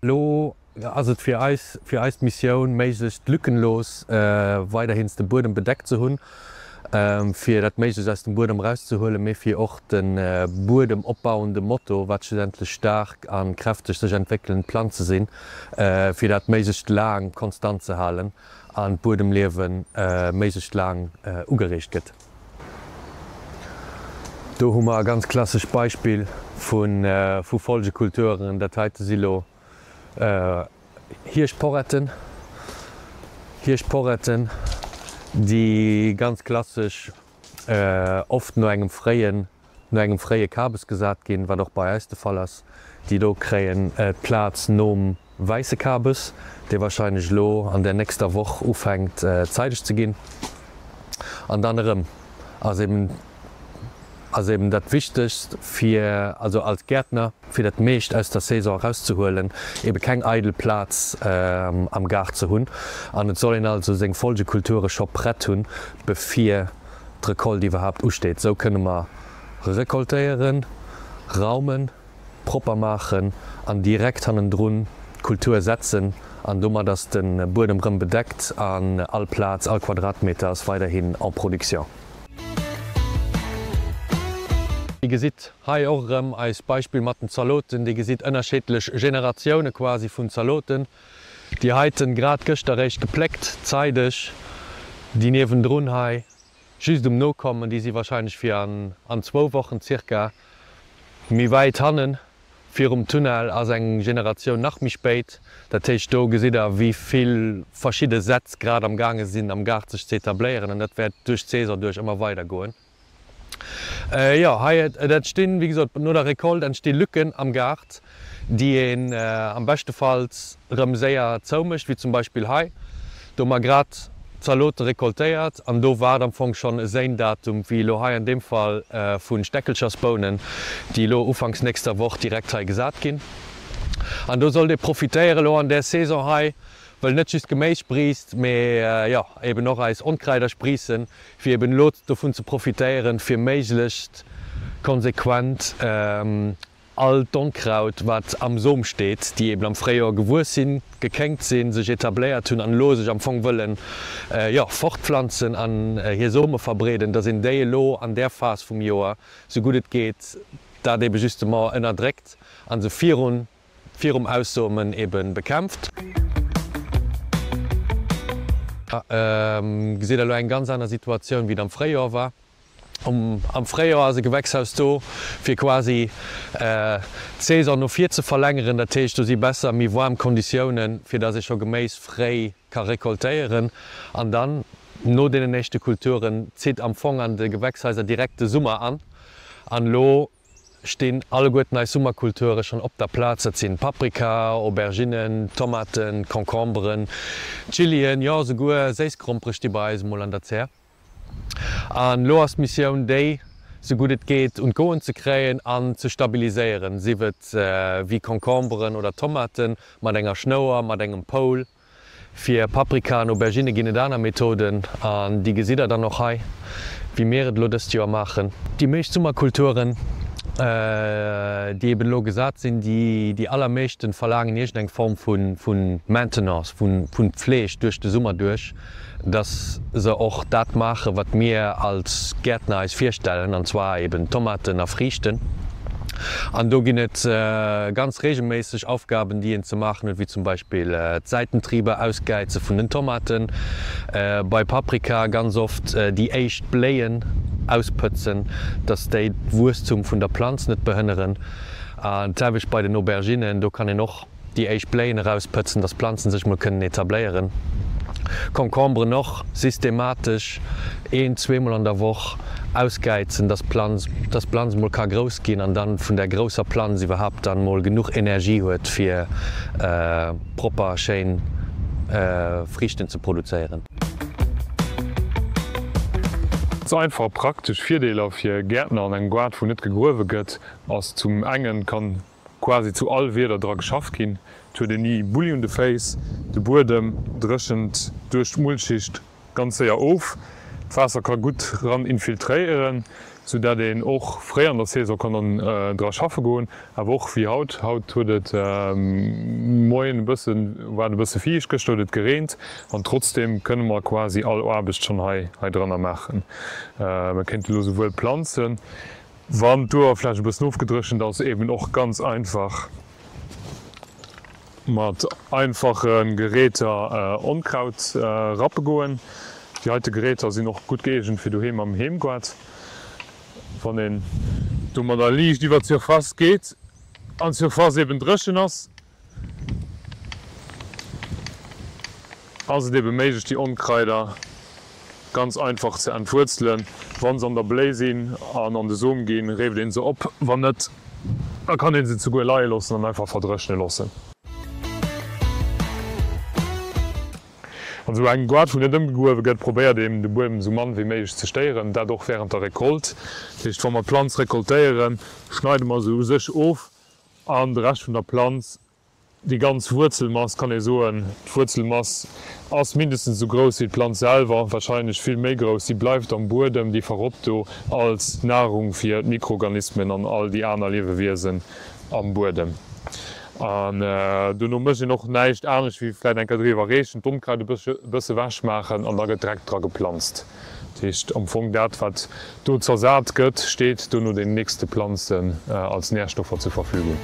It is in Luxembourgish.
Lo ass et fir eis, fir eis d'Missioun, méiglechst lückenlos weiderhins de Buedem bedeckt ze hunn, fir dat méiglechst aus dem Buedem erauszehuelen, mee fir och de Buedem opbauende Motto, wat schlussendlech staark a kräfteg sech entwéckelend Planze sinn, fir dat méiglechst laang konstant ze halen an d'Buedemliewe méiglechst laang ugereegt gëtt. Do hu mer e ganz klassescht Beispill vu Folgekulturen. Dat heite si lo Hierschtporetten, Hierschtporetten, déi ganz klassesch oft no engem fréien, no engem fréie Kabes gesat ginn, wat och bei eis de Fall ass. Déi do kréien d'Plaz nom wäisse Kabes, dee wahrscheinlech elo an der nächster Woch ufänkt zeideg ze ginn. An dann erëm ass eben ass eben dat Wichtegst fir, also als Gäertner, fir dat meescht aus der Saison erauszehuelen, eben keng eidel Plaz am Gaart ze hunn. An et soll een also seng Folgekulture scho prett hunn, bevir d'Recolte iwwerhaapt usteet. Esou kënne mer recoltéieren, raumen, propper maachen an direkt hannendrun d'Kultur setzen an domat ass de Buedem rëm bedeckt an all Plaz, all Quadratmeter ass weiderhin en production. Dir gesitt hei och erëm eist Beispill mat den Zaloten. Dir gesitt ënnerscheedlech Generatioune quasi vun Zaloten. Déi heiten grad gëschter eréischt gepléckt, zeideg. Déi niewendrun hei just um Nokommen, déi si wahrscheinlech fir an zwou Wochen circa. Méi wäit hannen, virum Tunnel, ass eng Generatioun nach méi spéit. Dat heescht, do gesitt Der, wéi vill verschidde Sätz grad am gaange sinn, am Gaart sech ze etabléieren. An dat wäert duerch d'Saison duerch ëmmer weidergoen. Jo, hei, et entstinn, wéi gesot, no der Recolte entsti Lücken am Gaart, déi een am beschtefalls rëm séier zoumécht, wéi zum Beispill hei. Do hu mer grad d'Zalote recoltéiert an do waart am Fong schonn e Séindatum, wéi elo hei an deem Fall vu Steckelchersbounen, déi elo ufanks nächster Woch direkt hei gesat ginn. An do sollt ee profitéieren elo an där Saison hei, well net just Geméis spriisst, mee jo eben och eis Onkraider spriissen, fir eben elo dovun ze profitéieren, fir méiglechst konsequent All d'Onkraut, wat am Som steet, déi eben am Fréijoer gewuess sinn, gekéngt sinn, sech etabléiert hunn an elo sech am Fong wëllen, jo, fortpflanzen an hir Some verbreeden, dass een déi elo an där Phas vum Joer, sou gutt et geet, dat ebe justement ënnerdréckt a se virun, virum Aussomen ebe bekämpft. Gesitt Der elo eng ganz aner Situatioun, wéi et am Fréijoer war. Am Fréijoer ass e Gewächshaus do, fir quasi d'Saison no vir ze verlängeren. Dat heescht, do si besser, méi waarm Konditiounen, fir datt ee scho Geméis fréi ka recoltéieren. An dann, no deenen éischte Kulturen, zitt am Fong an de Gewächshaiser direkt de Summer an. An elo stinn alleguerten eis Summerkulture schonn op der Plaz. Dat sinn Paprika, Auberginnen, Tomaten, Concomberen, Chillien, jo souguer Séissgrompere sti bei eis emol an der Zär. An elo ass d'Missioun déi, sou gutt et geet un d'Goen ze kréien an ze stabiliséieren, sief et wéi Concomberen oder Tomaten, mat enger Schnouer, mat engem Poul. Fir Paprika an Auberginne ginn et aner Methoden an déi gesitt der dann och hei, wéi mir et elo dëst Joer maachen. Déi meescht Summerkulturen, déi eben elo gesat sinn, déi allermeeschten verlaangen iergendeng Form vu Maintenance, vu Pfleg duerch de Summer duerch. dass se och dat maachen, wat mir als Gäertner eis virstellen, an zwar eben Tomaten a Friichten. An do ginn et ganz regelméisseg Aufgaben, déi een ze maachen huet, wéi zum Beispill d'Säitentriber ausgäize vun den Tomaten, bei Paprika ganz oft déi éischt Bléien auspëtzen, dass déi d'Wuesstum vun der Planz net behënneren. An d'selwecht bei den Auberginnen, do kann een och Déi éischt Bléien erauspëtzen, dass d'Planzen sech mol kënnen etabléieren. Concomberen och systematesch een, zweemol an der Woch ausgäizen, dass d'Planz, dass d'Planz mol ka grouss ginn an dann vun der grousser Planz iwwerhaapt dann mol genuch Energie huet fir propper schéin Friichten ze produzéieren. Ganz einfach a praktesch Virdeeler fir Gäertner an engem Gaart wou net gegruewe gëtt ass zum engen kann quasi zu all Wieder dra geschafft ginn. Et huet een ni Bulli un de Féiss, de Buedem dréchent duerch d'Mulchschicht ganz séier of, d'Waasser ka gutt ran infiltréieren. Sou dat een och fréi an der Saison kann dann dra schaffe goen, awer och wéi haut. Haut huet et moien e bëssen, war et e bësse fiicht, gëschter huet et gereent an trotzdeem kënne mer quasi all Aarbecht schonn hei hei dranner maachen. Mer kéinte lo souwuel planzen, wann d'Uewerfläch e bëssen ofgedréchent ass, eben och ganz einfach mat einfache Geräter Onkraut rappe goen. Déi heite Geräter sinn och gutt gëeegent fir doheem am Heemgoart. Wann een domadder liicht iwwer d'Surface geet an d'Surface eben dréchen ass, ass et ebe méiglech déi Onkraider ganz einfach ze entwuerzelen. Wann se an der Bléi sinn an an de Som ginn, reeft een se op, wann net, da kann een se zeguer leie loossen an einfach verdréchne loossen. An esou engem Goart, wou net ëmgegruewe gëtt, probéiert een, de Buedem esou mann wéi méiglech ze stéieren, dat och wärend der Recolte. Dat heescht, wa mer d'Planz recoltéieren, schneide mer se u sech of an de Rescht vun der Planz Déi ganz Wuerzelmass, kann ee soen, d'Wuerzelmass ass mindestens esou grouss wéi d'Planz selwer, wahrscheinlech vill méi grouss. Si bleift am Buedem, déi verrott do als Nahrung fir d'Mikroorganismen an all déi aner Liewewiesen am Buedem. An dono mécht een och näischt anescht wéi vläit eng Kéier driwwer reechen, d'Onkraut e bësse wech maachen an da gëtt direkt dra geplanzt. Dat heescht am Fong dat wat do zersat gëtt, steet dono den nächste Planzen als Nährstoffer zur Verfügung.